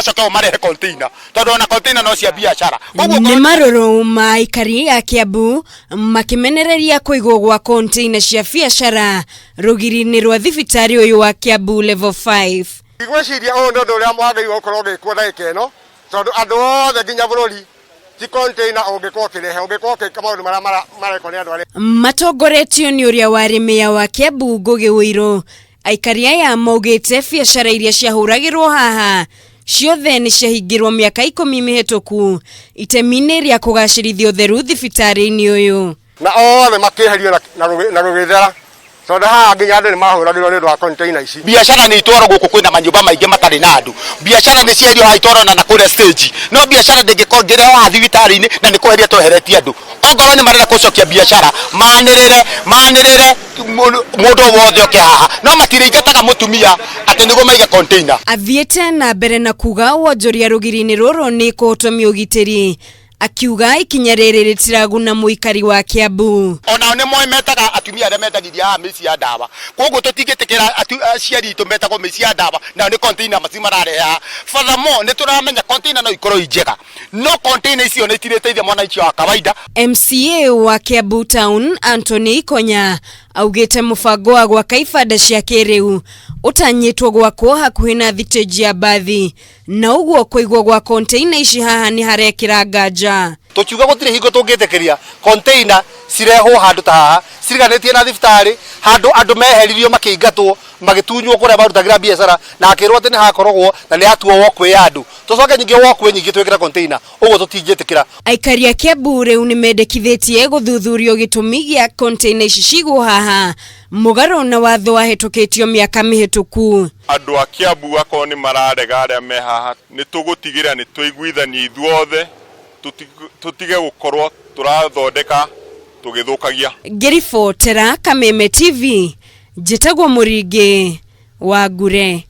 Macoke o marehe container, tondũ ona container no cia biacara. Koguo Nĩ marũrũ ma aikari a Kiambu makĩmenereria kũigwo gwa container cia biacara rũgiri-inĩ rwa thibitarĩ ũyũ wa Kiambu Level 5. Ngwĩciria ũyũ nĩ ũndũ ũrĩa wagĩrĩirwo gũkorwo ũgĩkwo ndagĩka ĩno, tondũ andũ othe nginya bũrũri ti container ũngĩkorwo ũkĩrehe, ũngĩkorwo ũgĩka maũndũ marĩa marekwo nĩ andũ arĩa. Matongoretio nĩ ũrĩa warĩ meya wa Kiambu Ngũgĩ Ũirũ, aikari aya maugĩte biacara iria ciahũragĩrwo haha ciothe nĩ ciahingirwo mĩaka 10 mĩhĩtũku itemi-inĩ rĩa kũgacĩrithia ũtheru thibitarĩ-inĩ ũyũ. Na othe makĩeherio na gũgĩthera, tondũ haha nginya andũ nĩ mahũragĩrwo nĩ ũndũ wa container ici. Biacara nĩ itwarwo gũkũ, kwĩna manyũmba maingĩ matarĩ na andũ. Biacara nĩ cieherio haha itwarwo na kũrĩa stage, no biacara ndĩngĩkorwo ngĩrehwo haha thibitarĩ-inĩ na nĩ kweheria tweheretie andũ. Ongorwo nĩ marenda gũcokia biacara, manĩrĩre, manĩrĩre mũndũ o wothe oke haha, no matirĩingataga mũtumia atĩ nĩguo maige container. Athiĩte na mbere na kuga wonjoria rũgiri-inĩ rũrũ nĩ kũhotomia ũgitĩri, akiuga ikinya rĩrĩ rĩtiraguna mũikari wa Kiambu. Onao nĩ moĩ metaga atumia arĩa mendagĩria haha mĩici ya ndawa, koguo tũtingĩtĩkĩra aciari aitũ metagwo mĩici ya ndawa, nayo nĩ container maci mararehe haha. Furthermore, nĩ tũramenya container no ikorwo i njega, no container icio nĩ itirĩteithia mwananchi wa kawaida. MCA wa Kiambu Town Anthony Ikonya augĩte mũbango wa gwaka ibanda cia kĩrĩu ũtanyĩtwo gwakwo hakuhĩ na thitĩnji ya mbathi, na ũguo kũigwo gwa container ici haha nĩ harekĩra nganja. Tũkiuga gũtirĩ hingo tũngĩtĩkĩria container cirehwo handũ ta haha ciriganĩtie na thibitarĩ, handũ andũ meheririo, makĩingatwo, magĩtunywo kũrĩa marutagĩra biacara, na akĩrwo atĩ nĩ hakoragwo na nĩ hatuo walkway ya andũ. Tũcoke nyingĩ walkway nyingĩ twĩkĩre container, ũguo tũtingĩtĩkĩra. Aikari a Kiambu rĩu nĩ mendekithĩtie gũthuthurio gĩtũmi gĩa container ici cigwo haha mũgarũ na watho wahĩtũkĩtio mĩaka mĩhĩtũku. Andũ a Kiambu akorwo nĩ mararega arĩa me haha, nĩ tũgũtigĩrĩra nĩ twaiguithania ithuothe, tũtige gũkorwo tũrathondeka tũgĩthũkagia. Ngĩribotera Kameme TV, njĩtagwo Mũringĩ wa Ngure.